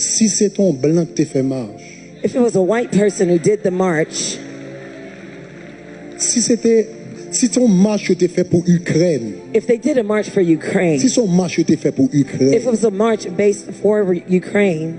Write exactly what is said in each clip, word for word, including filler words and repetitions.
Si se te yon blan ki te fè mach, If it was a white person who did the march, si se te, si se yon mach yo te fè pou Ikrèn, if they did a march for Ukraine, si se yon mach yo te fè pou if it Ikrèn, was a march based for Ukraine,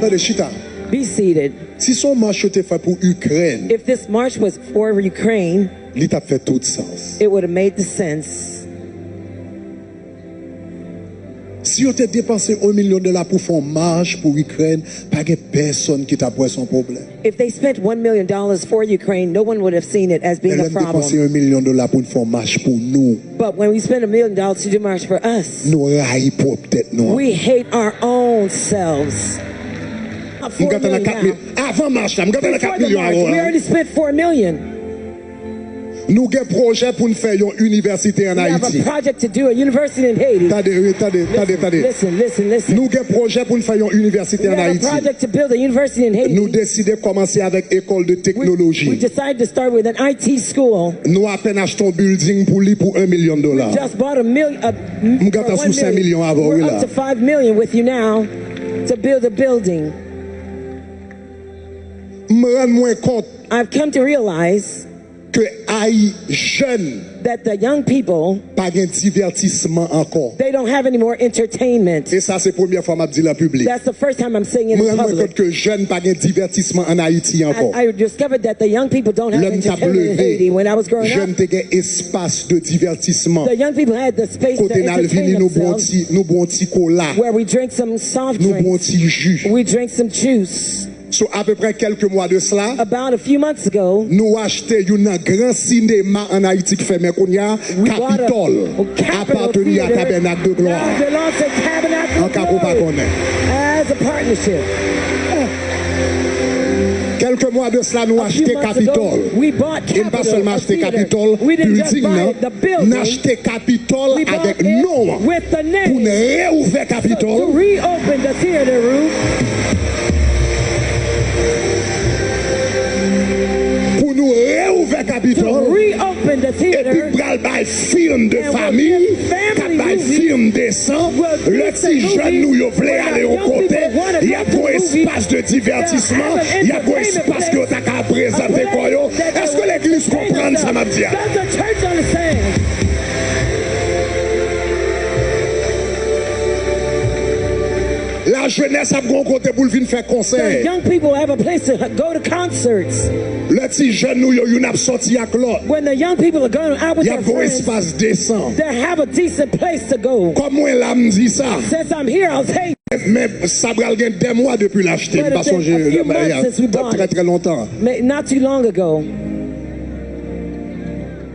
Tande, chita. Be seated. Si se yon mach yo te fè pou Ikrèn, If this march was for Ukraine, li t ap fè tout sans. It would have made the sense. Si yo te depanse yon milyon dola pou fè yon mach pou Ikrèn, pa gen pèsonn ki t ap wè se yon pwoblèm. If they spent one million dollars for Ukraine, no one would have seen it as Men being lè a n depanse problem. Yon milyon dola pou n fè yon mach pou nou, But when we spend a million dollars to do march for us, nou rayi pwòp tèt nou. We hate our own selves. M gentan nan kat milyon. Avan mach la, m gentan nan kat milyon avan. We already spent four million. Nou gen pwojè pou n fè yon inivèsite ann We have a Ayiti. Project to do a university in Haiti. Tande, wi, tande, tande, tande. Listen, listen, listen. Nou gen pwojè pou n fè yon inivèsite We ann have a Ayiti. Project to build a university in Haiti. Nou deside kòmanse avèk ekòl de We, we teknoloji. Decided to start with an I T school. Nou apèn achte yon building pou li pou yon milyon dola. Just bought a million. M gentan sou senk milyon avè w, wi, la. We're up to five million with you now to build a building. M rann mwen kont I've come to realize ke ay jèn that the young people, pa gen divètisman ankò. They don't have any more entertainment. E sa se premyè fwa m ap di l an piblik. That's the first time I'm saying it Mwen in rann mwen kont public. Ke jèn pa gen divètisman ann Ayiti ankò. I, I discovered that the young people don't have Lè m t ap entertainment in Haiti. leve, When I was growing jèn up, te gen espas de divètisman. The young people had the space to Kote n al vini, entertain nou bwè yon themselves, ti, nou bwè yon ti kola, where we drink some soft nou bwè yon drinks, ti ji. We drink some juice. So, apeprè kèlke mwa de sla, About a few months ago, nou achte youn nan gran sinema ann Ayiti k fèmen kounye a, we bought a Kapitòl, Capitol apateni a Theater. Tabènak de Glwa. Now it belongs to Tabernacle of An ka pou pa Glory konnen. As a partnership. Kèlke mwa de sla, nou A few achte months ago, Kapitòl. We bought E n pa Capitol, sèlman a achte theater. Kapitòl, We didn't just bilding buy nan, the building. N achte Kapitòl We bought avèk it non an. With the name. Pou n reouvè To Kapitòl. Reopen the theater room. Pou nou reouvè Kapitòl. To reopen the theater. Epi pral bay fim de And we'll fanmi, give family k ap bay movies. Fim de san. We'll Lè give the ti jèn nou yo movie vle when ale our yon young kote, people wanna y go ap to gon the movie, espas de they'll have divètisman, an y ap gon entertainment espas ke yo place, ta ka prezante a kò yo. place that they Èske will legliz entertain konprann sa m ap themselves. di a? Does the church understand? Lajenès ap gon kote pou l vin fè konsè. The young people have a place to go to concerts. Lè ti jèn nou yo, youn ap sòti ak lòt. When the young people are going out with Y their ap gon friends, espas desan. They have a decent place to go. Kòm mwen la, m di sa. Since I'm here, I'll say, Men sa pral gen dè mwa depi l achte. M But pa it's been sonje a few months y a since we trè bought trè it. Trè lontan. Ma- not too long ago.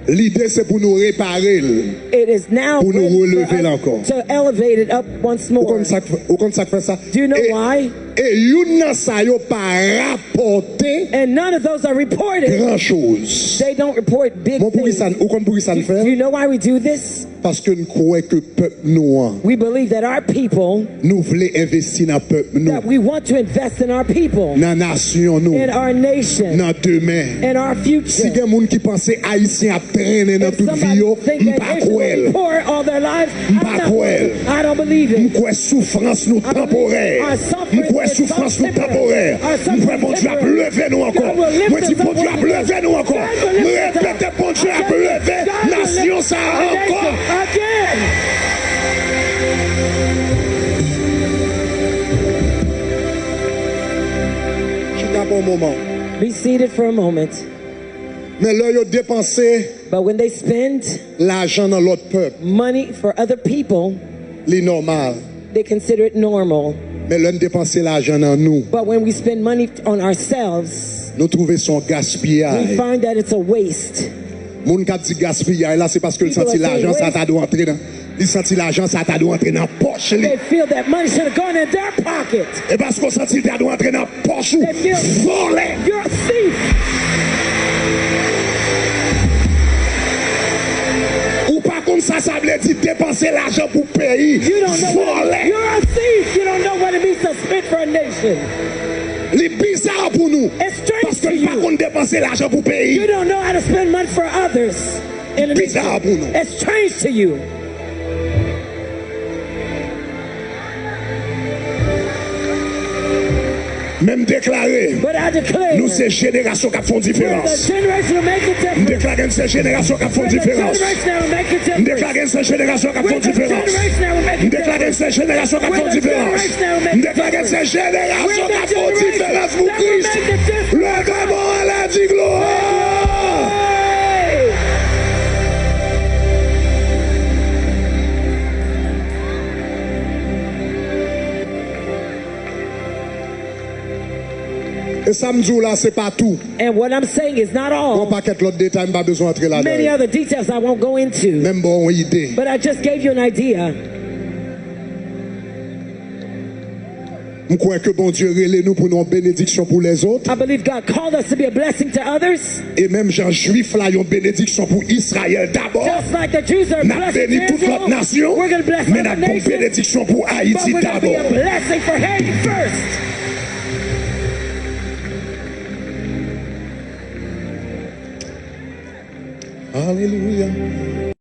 Lide se pou nou repare l, It is now pou nou ready for releve l us ankò. To elevate it up once Ou more. Konn sa k fè- ou konn sa k fè sa? Do you know E- why? E youn nan sa yo pa rapòte And none of those are reported. Gran choz. They don't report big Bon, poukisa things. Ou konn poukisa n Do fè? You know why we do this? Paske n kwè ke pèp nou an, We believe that our people, nou vle envesti nan pèp nou, that we want to invest in our people, nan nasyon nou, in our nation, nan demen. In our Si future. Gen moun ki panse Ayisyen ap trennen nan If tout vi yo, somebody think m that pa they should kwè l. be poor all their lives, M I'm pa not kwè l. going to. I don't believe M it. Kwè soufrans nou I believe tanporè. Our M suffering kwè is soufrans nou temporary. Tanporè. Our M kwè suffering Bondye ap temporary. Leve nou ankò. God will lift Mwen di us up Bondye once ap again. Leve nou ankò. God will M lift us up. Repete, Bondye ap Again. Leve God will nasyon lift sa the ankò. Nation again. Chita pou yon moman. Be seated for a moment. Men lè yo depanse But when they spend lajan nan lòt pèp, money for other people, li nòmal. They consider it normal. Men lè n depanse lajan nan nou, But when we spend money on ourselves, Nou twouve se yon gaspiyay. We find that it's a waste. Moun k ap di gaspiyay la, se paske l santi lajan sa ta dwe antre nan, li santi lajan sa ta dwe antre nan pòch li. They feel that money should have gone in their pocket. E paske w santi l ta dwe antre nan pòch ou, vòlè. You're a thief. Ou pa konn sa sa vle di depanse lajan pou peyi. You don't know what it, vòlè. You're a thief. You don't know what it means to spend for a nation. Li biza pou nou. It's strange to you. Paske n pa konn depanse lajan pou peyi. You don't know how to spend money for others. Biza pou nou. It's strange to you. Men m deklare, nou se jenerasyon k ap fè yon diferans. M deklare n se jenerasyon k ap fè yon diferans. M deklare n se jenerasyon k ap fè yon diferans. M deklare n se jenerasyon k ap fè yon diferans. M deklare n se jenerasyon k ap fè yon diferans pou Kris. Leve men w anlè, di glwa. E sa m di w la, se pa tou. And what I'm saying is not all. Gon pakèt lòt detay m pa bezwen antre ladan yo. Many other details I won't go into. Men m ba w yon ide. But I just gave you an idea. M kwè ke Bondye rele nou pou nou yon benediksyon pou lèzòt. I believe God called us to be a blessing to others. E menm jan Jwif la yon benediksyon pou Izrayèl dabò, n ap beni tout lòt nasyon, men n ap gon benediksyon pou Ayiti dabò. Alelouya.